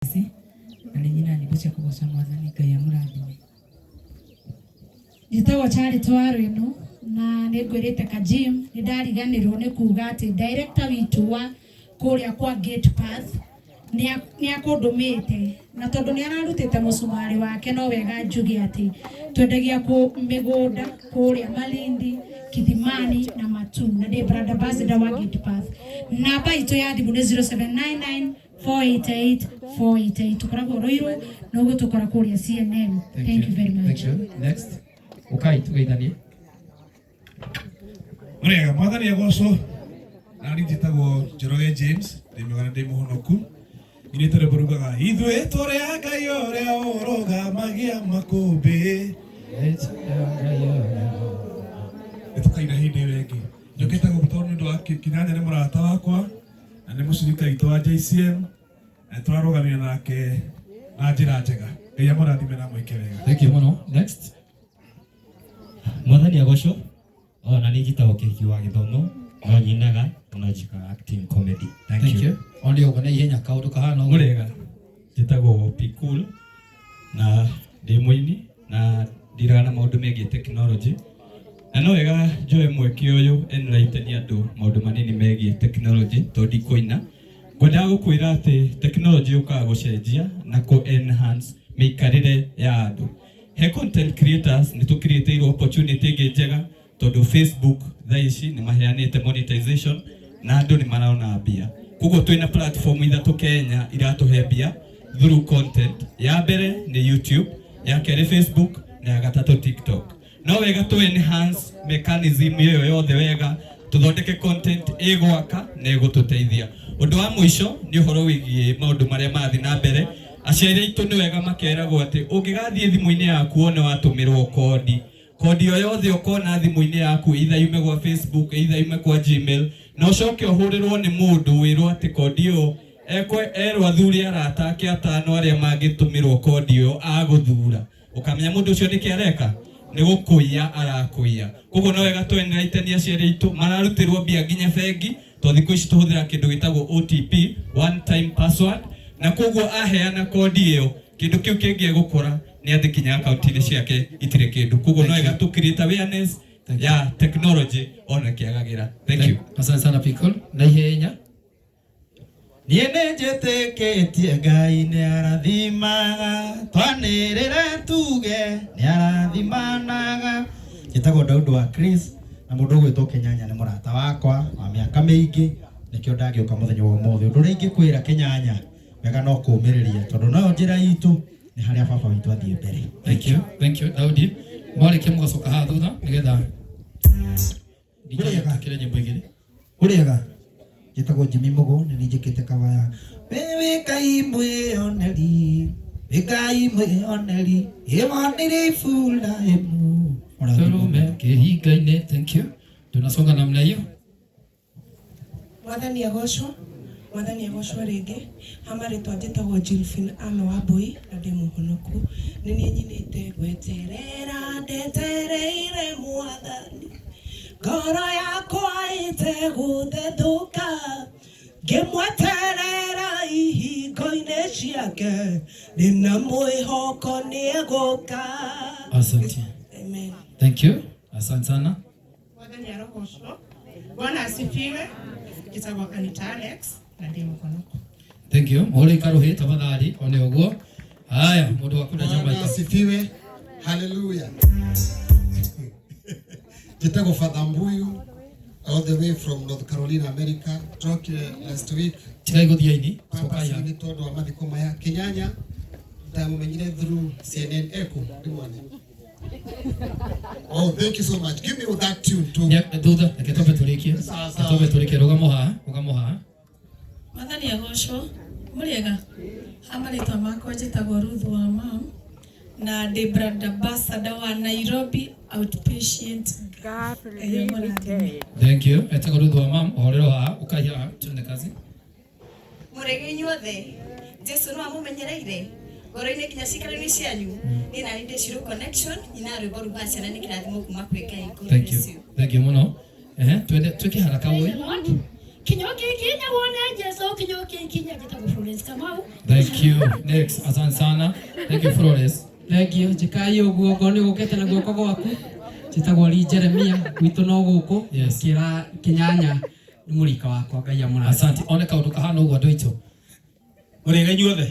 Ase, na nĩ nyina nyĩmbo cia kũgoca Mwathani. Ngai amũrathime. Njĩtagwo Charity wa Rwĩnu na nĩ ngwĩrĩte Kajim nĩ ndariganĩrwo nĩ kuga atĩ director witũ wa kũrĩa kwa Gate Path nĩ akũndũmĩte na tondũ nĩ ararutĩte mũcumarĩ wake no wega njuge atĩ twendagia kũ mĩgũnda kũrĩa Malindi, Kithimani na Matu na ndĩ brand ambassador wa Gate Path. Namba itũ ya thimũ nĩ 0799 488 488 tukoragwo Ruiru na ũguo tũkora kũrĩa CNN. Thank you very much. Thank you. Next. Ukai tugeithanie. Mũrĩega, mwathani agocwo. Na niĩ njĩtagwo Njoroge James, ndĩ mwega na ndĩ mũhonoku. Nyinĩte rwĩmbo rugaga ithuĩ tũrĩ a Ngai ũrĩa ũrũgamagia makũmbĩ. Nĩ tũkaina hĩndĩ ĩyo ĩngĩ. Njũkĩte gũkũ tondũ nĩ ũndũ wa Kĩnyanya nĩ mũrata wakwa na nĩ mũcirika witũ wa JCM na nĩ tũrarũgamire nake na njĩra njega. Ngai amũrathime na amwĩke wega. Thank you mũno. Next. Mwathani agocwo. O na niĩ njĩtagwo Kĩhiki wa Gĩthomo, no nyinaga na njikaga acting comedy. Thank Thank you. you. One ũguo na ihenya kaũndũ kahana ũguo. Mũrĩega, njĩtagwo P Cool na ndĩ mũini na ndiraga na maũndũ megiĩ technology na no wega njoe mweke ũyũ enlighten andũ maũndũ manini megiĩ technology tondũ ndikũina. Ngwendaga gũkwĩra atĩ technology yũkaga gũcenjia na kũ enhance mĩikarĩre ya andũ. He content creators nĩ tũkirĩtĩirwo opportunity ĩngĩ njega tondũ Facebook thaa ici nĩ maheanĩte monetization na andũ nĩ marona mbia. Koguo twĩna platform ithatũ Kenya iratũhe mbia through content. Ya mbere nĩ YouTube, ya kerĩ Facebook na ya gatatũ TikTok. No wega tũ enhance mechanism ĩyo yothe wega tũthondeke content ĩgwaka na ĩgũtũteithia. Ũndũ wa mũico nĩ ũhoro wĩgiĩ maũndũ marĩa marathiĩ na mbere. Aciari aitũ nĩ wega makeragwo atĩ ũngĩgathiĩ thimũ-inĩ yaku wone watũmĩrwo kodi, kodi o yothe ũkona thimũ-inĩ yaku, either yume gwa Facebook, either yume kwa Gmail, na ũcoke ũhũrĩrwo nĩ mũndũ wĩrwo atĩ kodi ĩyo erwo athure arata ake atano arĩa mangĩtũmĩrwo kodi ĩyo agũthura, ũkamenya mũndũ ũcio nĩkĩ areka, nĩ gũkũiya arakũiya. Koguo no wega tũ enlighten aciari aitũ mararutĩrwo mbia nginya bengi, tondũ thikũ ici tũhũthĩra kĩndũ gĩtagwo OTP, one time password, na koguo aheana kodi ĩyo kĩndũ kĩu kĩngĩ egũkora nĩ atĩ kinya akaunti-inĩ ciake itirĩ kĩndũ. Koguo no wega tũ create awareness ya technology ona kĩagagĩra. Thank you. Asante sana Pikul. Na ihenya. Niĩ nĩ njĩtĩkĩtie Ngai nĩ arathimaga, twanĩrĩre tuge nĩ arathimanaga. Njĩtagwo Daudi wa Chris na mũndũ ũgwĩtwo Kĩnyanya nĩ mũrata wakwa wa mĩaka mĩingĩ, nĩkĩo ndangĩũka mũthenya wa ũmũthĩ. Ũndũ ũrĩa ingĩkwĩra Kĩnyanya, wega no kũũmĩrĩria tondũ noyo njĩra itũ nĩ harĩa baba witũ athiĩ mbere. Thank you. Thank you Daudi. Mwarĩkia mũgacoka haha thutha nĩgetha DJ akĩre nyĩmbo igĩrĩ. Ũrĩega, njĩtagwo Jimmy Mũgũ, nĩ niĩ njĩkĩte kawaya. Wĩ Ngai mwĩoneri, wĩ Ngai mwĩoneri, ĩwonire Iburahĩmu. Tũrume kĩhinga-inĩ. Thank you. Tunasonga namna hiyo. Mwathani agocwo, Mwathani agocwo rĩngĩ. Ha marĩtwa njĩtagwo Jilfin Ann Wambui na ndĩ mũhonoku. Nĩ niĩ nyinĩte gweterera ndetereire Mwathani, ngoro yakwa ĩtegũthethũka, ngĩmweterera ihingo-inĩ ciake, ndĩna mwĩhoko nĩegũka. Asante. Amen. Thank you. Asante sana. Mwathani arogocwo. Bwana asifiwe. Njĩtagwo Anita Alex na ndĩ mũhonoku. Thank you. Mũhũre ikarũhĩ tafadhali one ũguo. Haya, mũndũ wa kũrĩa Bwana Jamaica. asifiwe. Hallelujah. Njĩtagwo Father Mbuyu all the way from North Carolina, America. Trokire last week. Tigai gũthiĩ aini. Cokai Purposely haha. nĩ tondũ wa mathiko maya. Kĩnyanya ndamũmenyire through CNN Echo ndimwone. Oh, thank you so much. Give me that tune too. Thutha, reke twambe tũrĩkie. Sawa, Reke sawa. twambe tũrĩkie. Rũgamo haha, rũgamo haha. Mwathani agocwo. Mũrĩega. Ha marĩtwa makwa njĩtagwo Ruth wa Mam na ndĩ brand ambassador wa Nairobi Outpatient. Ngai amũrathime. Thank you. Etagwo Ruth wa Mam, ũhorero haha, ũkai haha, tuone kazi. Mũrĩga inyuothe, Jesu no amũmenyereire ngoro-inĩ nginya cikaro-inĩ cianyu. Niĩ nani ndĩ Shiro Connection, nyina rwĩmbo rugaga ciana nĩ kĩrathimo kuma kwĩ Ngai. God Thank you. bless you. Thank you mũno. Ehe, twende twĩke haraka ũĩ. Kinya ũkĩnginya wone Jesu, kinya ũkĩnginya. Njĩtagwo Florence Kamau. Thank you. Next, asante sana. Thank you, Flores. Thank you. Njikai ũguo ngorwo nĩ gũkĩte na guoko gwaku. Njĩtagwo Lee Jeremia, gwitũ no gũkũ. Yes. Kĩra Kĩnyanya nĩ mũrika wakwa, Ngai amũrathime. Asante. One kaũndũ kahana ũguo andũ aitũ. Mũrĩega inyuothe,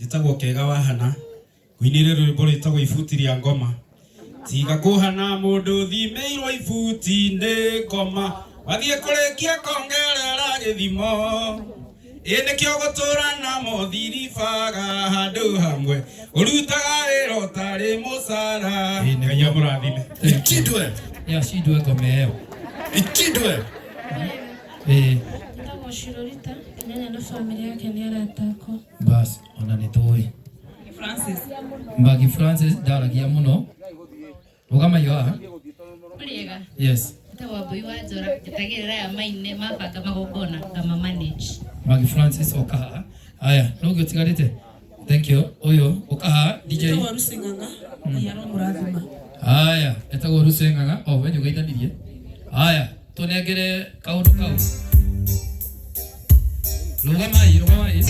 njĩtagwo Kega wa Hana, ngũinĩre rwĩmbo rwĩtagwo ibuti rĩa ngoma. Tiga kũhana mũndũ thimĩirwo ibuti nĩ ngoma, wathiĩ kũrĩkia kongerera gĩthimo. Ĩ nĩkĩo gũtũra na mothiribaga handũ hamwe, ũrutaga wĩra ũtarĩ mũcara. Ngai amũrathime. Ichindwe. Ya shindwe ngoma ĩyo. Ichindwe. Eh, Njĩtagwo Shirorita, Kĩnyanya na bamĩrĩ yake nĩ arata akwa. Bas, ona nĩ tũĩ. Francis. Magi Francis ndaragia mũno. Rũgama iyo haha. Mũrĩega. Yes. Njĩtagwo Wambui wa Njora, njĩtagĩrĩra aya maine mabanga magongona ngama manage. Magi Francis oka haha. Aya, nũ ũngĩ ũtigarĩte? Thank you. Ũyũ ũka haha DJ. Njĩtagwo Lucy Ng'ang'a, Ngai aromũrathima. Aya, etagwo Lucy Ng'ang'a. Oh, we nĩũgeithanirie. Aya, tũnengere kaũndũ kau. Rũgamai, rũgamai.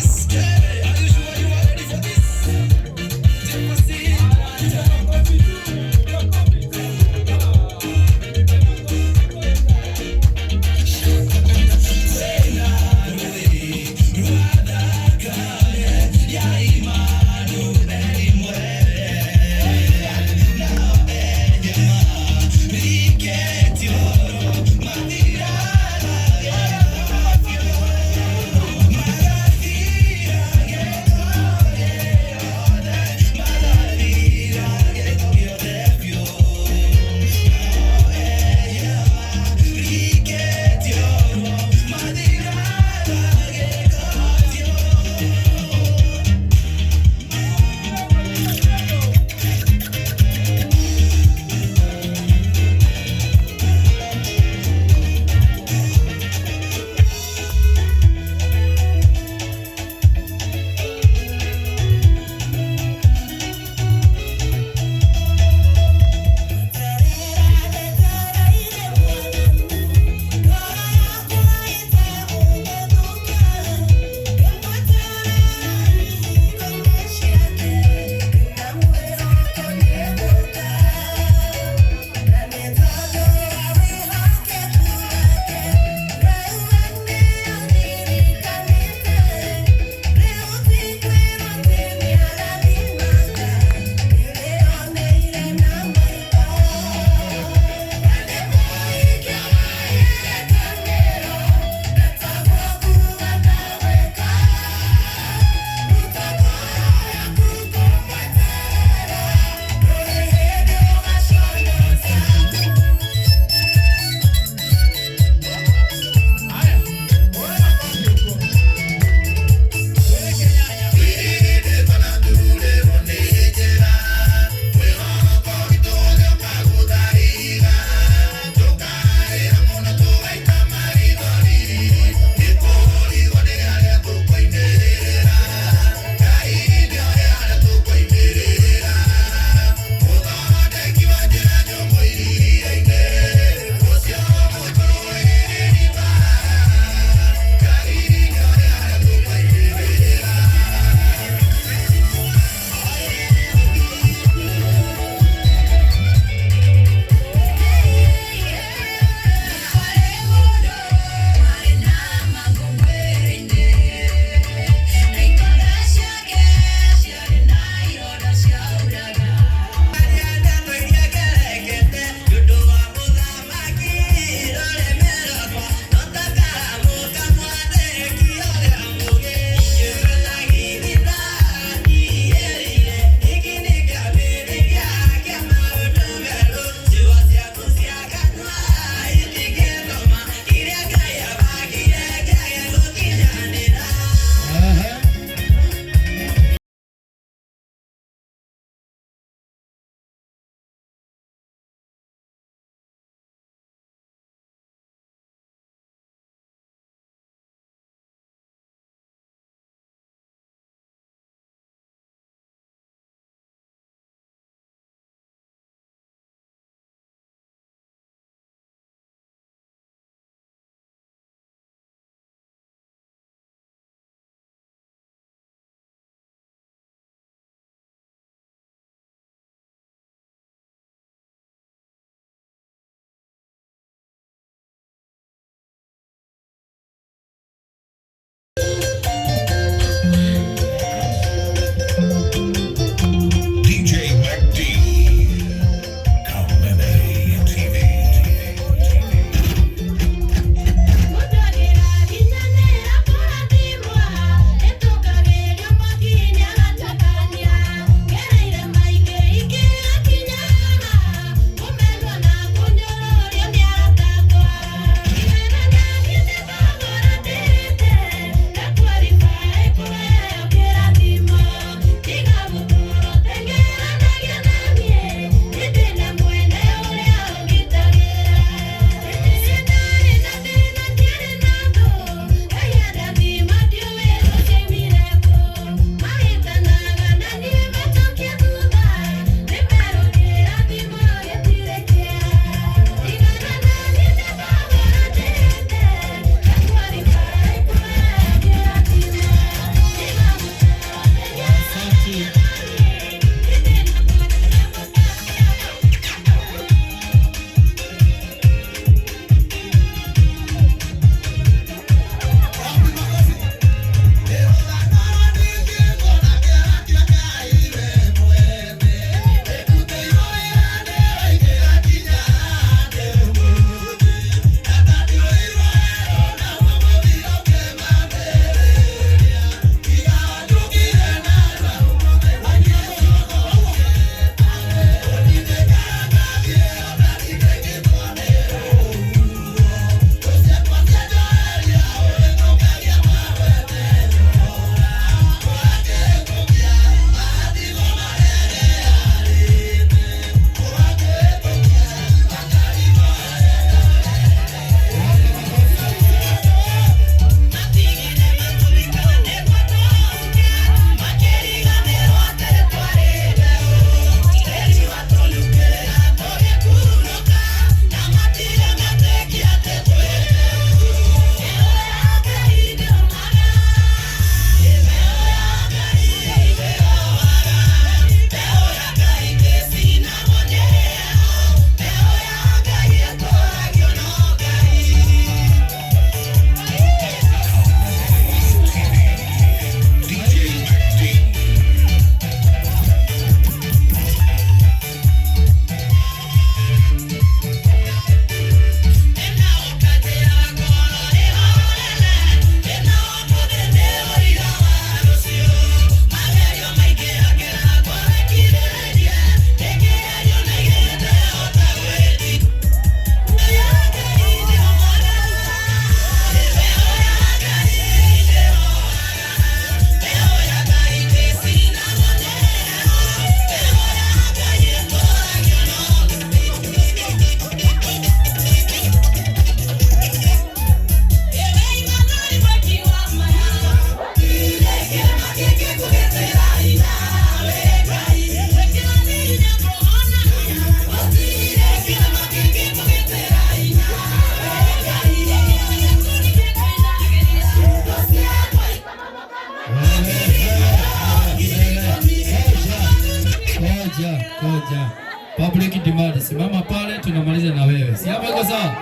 Ngoja. Public demand. Simama pale tunamaliza na wewe. Si hapo iko sawa?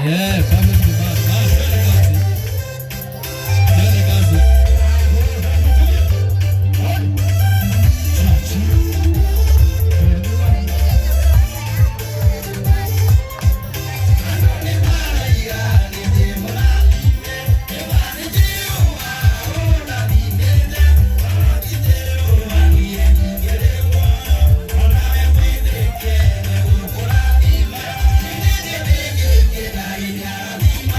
Eh, public demand. Ah, twende kazi. Twende kazi. Yeah.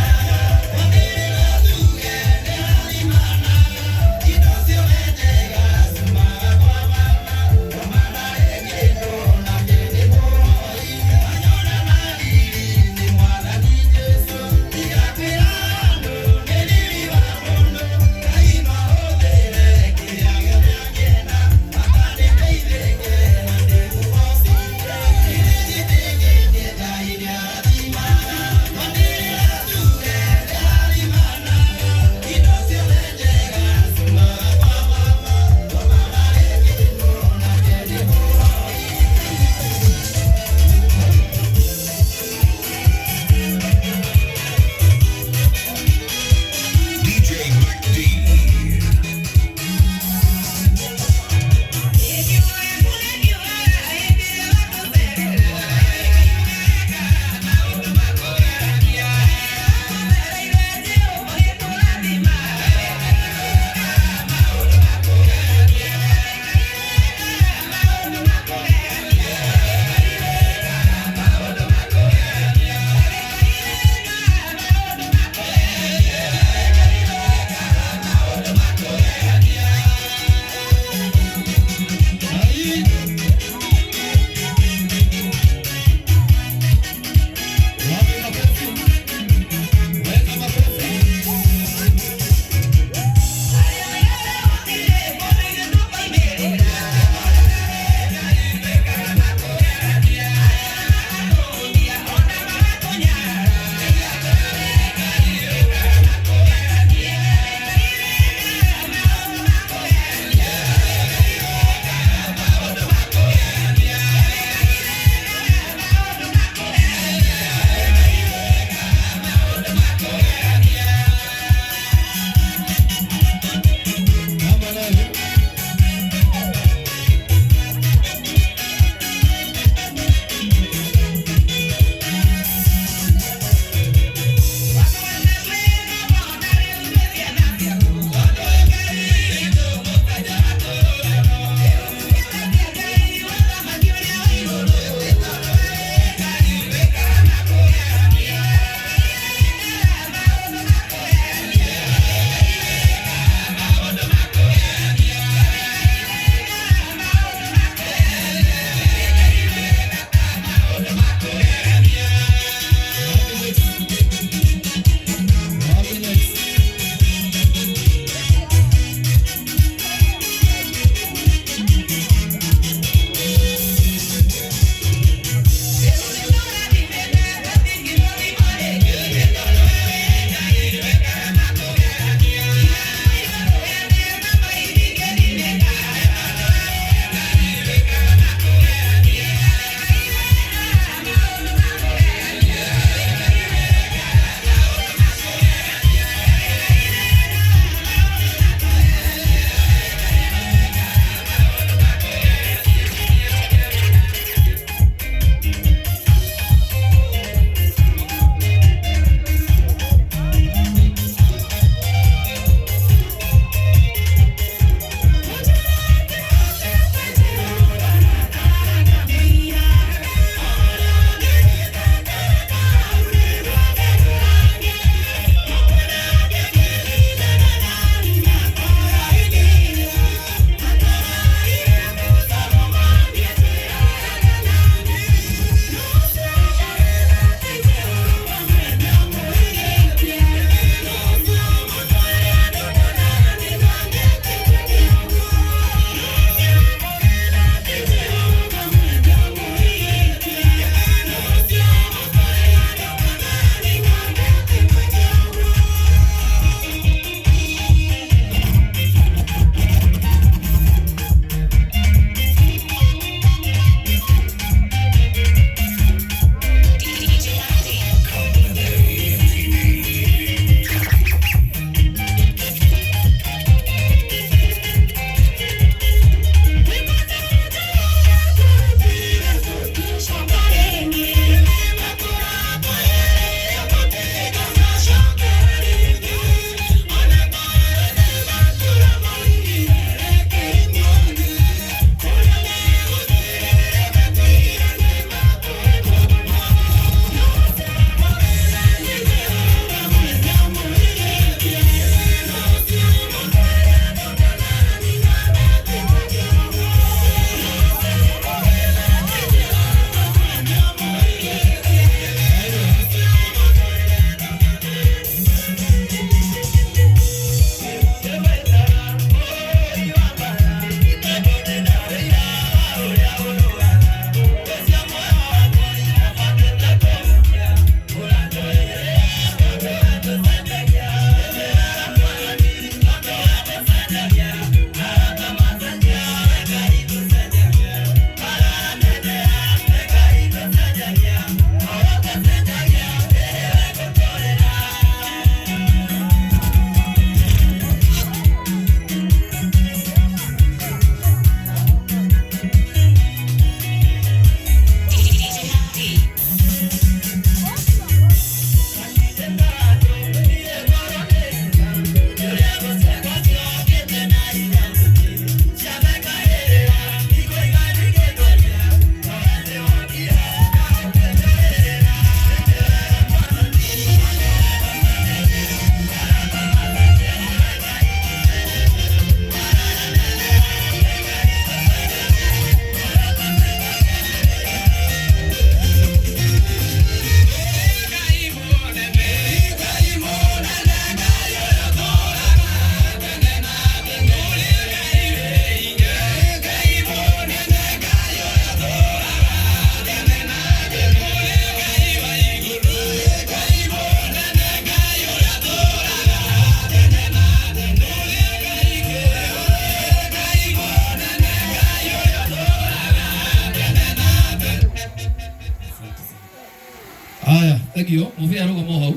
Thengio mũbĩa rũgama o hau.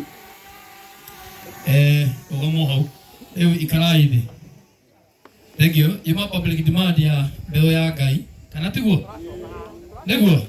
Rũgama o hau. Rĩu ikarai thĩ. Thengio yuma public demand ya mbeũ ya Ngai kana tiguo? Nĩguo?